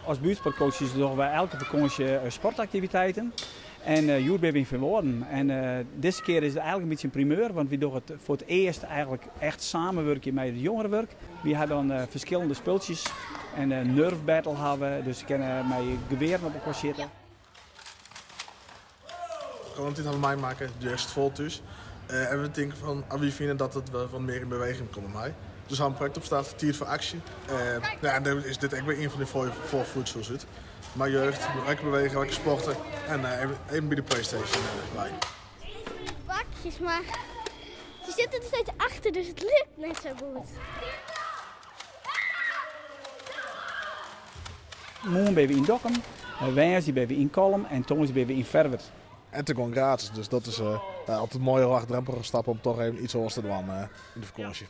As buertsportcoaches dogge wy elke fakânsje sportaktiviteiten. En hjoed binne we yn Feanwâlden. En dizze kear is it eigenlik in bytsje in primeur, want wy dogge it foar it earst eigenlik echt samenwurkje mei it jongerenwurk. Wy ha dan ferskillende spultsjes en in Nerf battle ha we, dus se kinne mei gewearen op elkoar sjitte. Coronatiid hawwe we meimakke, just fol thús. En we tinke fan, wy fine dat it wat mear yn beweging komme mei. Dus ha in projekt opstart, Tiid foar Aksje. Ja, en dêr is dit ek wer ien fan dy foarfloedsels út. Mei jeugd, lekker bewege, lekker sporte en even by de PlayStation wei. Bakjes, mar se sitte der steeds achter, dus it lukt net sa goed. Moarn binne we yn Dokkum, woansdei binne we yn Kollum en tongersdei binne we yn Ferwert. En it is gewoan gratis, dus dat is altyd in moaie laagdrempelige stap om toch even iets oars te dwaan yn de fakânsje.